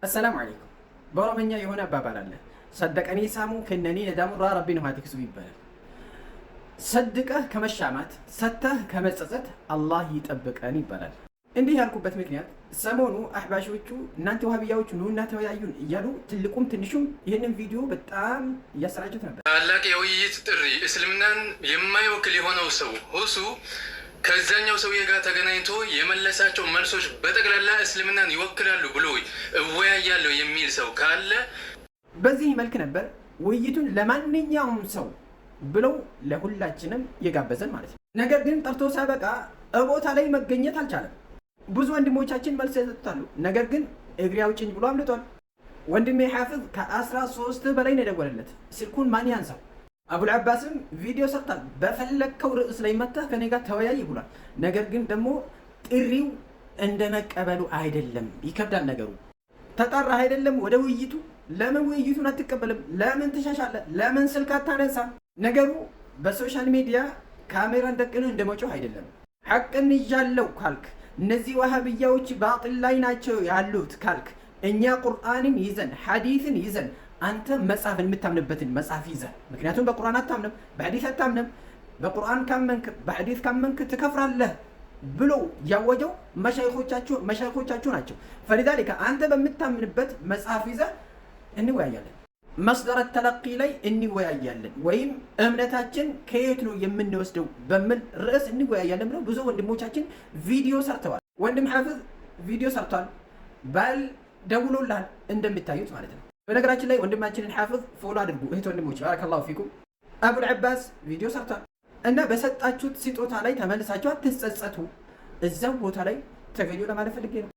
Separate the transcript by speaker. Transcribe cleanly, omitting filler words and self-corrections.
Speaker 1: السلام عليكم። በኦሮመኛ የሆነ አባባል አለ። Saddaqanii saamuu, kennanii nadaamuurraa Rabbi nu haa tiksu ይባላል። ሰድቀህ ከመሻማት፣ ሰተህ ከመጸጸት አላህ ይጠብቀን ይባላል። እንዲህ ያልኩበት ምክንያት ሰሞኑ አሕባሾቹ እናንተ ውሃብያዎቹ ኑና ተወያዩን እያሉ ትልቁም ትንሹም ይህንን ቪዲዮ በጣም እያሰራጩት ነበር።
Speaker 2: ታላቅ የውይይት ጥሪ፣ እስልምናን የማይወክል የሆነው ሰው ሁሱ ከዛኛው ሰውዬ ጋር ተገናኝቶ የመለሳቸው መልሶች በጠቅላላ እስልምናን ይወክላሉ ብሎ እወያያለሁ የሚል ሰው ካለ
Speaker 1: በዚህ መልክ ነበር ውይይቱን ለማንኛውም ሰው ብለው ለሁላችንም የጋበዘን ማለት ነው። ነገር ግን ጠርቶ ሳበቃ እቦታ ላይ መገኘት አልቻለም። ብዙ ወንድሞቻችን መልስ ያሰጡታሉ። ነገር ግን እግሬ አውጭኝ ብሎ አምልጧል። ወንድሜ ሐፍዝ ከ13 በላይ ነው የደወለለት። ስልኩን ማን ያንሳው? አቡል አባስም ቪዲዮ ሰርቷል። በፈለግከው ርዕስ ላይ መተህ ከኔ ጋር ተወያይ ብሏል። ነገር ግን ደግሞ ጥሪው እንደ መቀበሉ አይደለም። ይከብዳል ነገሩ። ተጠራህ አይደለም ወደ ውይይቱ፣ ለምን ውይይቱን አትቀበልም? ለምን ትሸሻለህ? ለምን ስልክ አታነሳ? ነገሩ በ social media ካሜራን ደቅነህ እንደመጮህ አይደለም። ሐቅን ይዣለሁ ካልክ፣ እነዚህ ዋሃብያዎች ባጢል ላይ ናቸው ያሉት ካልክ፣ እኛ ቁርአንን ይዘን፣ ሐዲስን ይዘን፣ አንተ መጽሐፍን የምታምንበትን መጽሐፍ ይዘህ፣ ምክንያቱም በቁርአን አታምንም፣ በሐዲስ አታምንም። በቁርአን ካመንክ፣ በሐዲስ ካመንክ ትከፍራለህ ብሎ ያወጀው መሻይኾቻችሁ ናቸው። فلذلك አንተ በምታምንበት መጽሐፍ ይዘህ እንወያያለን። مصدر التلقي ላይ እንወያያለን፣ ወይም እምነታችን ከየት ነው የምንወስደው በሚል ርዕስ እንወያያለን ብለው ብዙ ወንድሞቻችን ቪዲዮ ሰርተዋል። ወንድም ሐፍዝ ቪዲዮ ሰርቷል። ባል ደውሎልሃል እንደምታዩት ማለት ነው። በነገራችን ላይ ወንድማችንን ሐፍዝ follow አድርጉ እህት ወንድሞች፣ بارك الله فيكم። አቡል ዓባስ ቪዲዮ ሰርቷል እና በሰጣችሁት ስጦታ ላይ ተመልሳችሁ አትጸጸቱ። እዛው ቦታ ላይ ተገኙ ለማለት ፈልጌ ነው።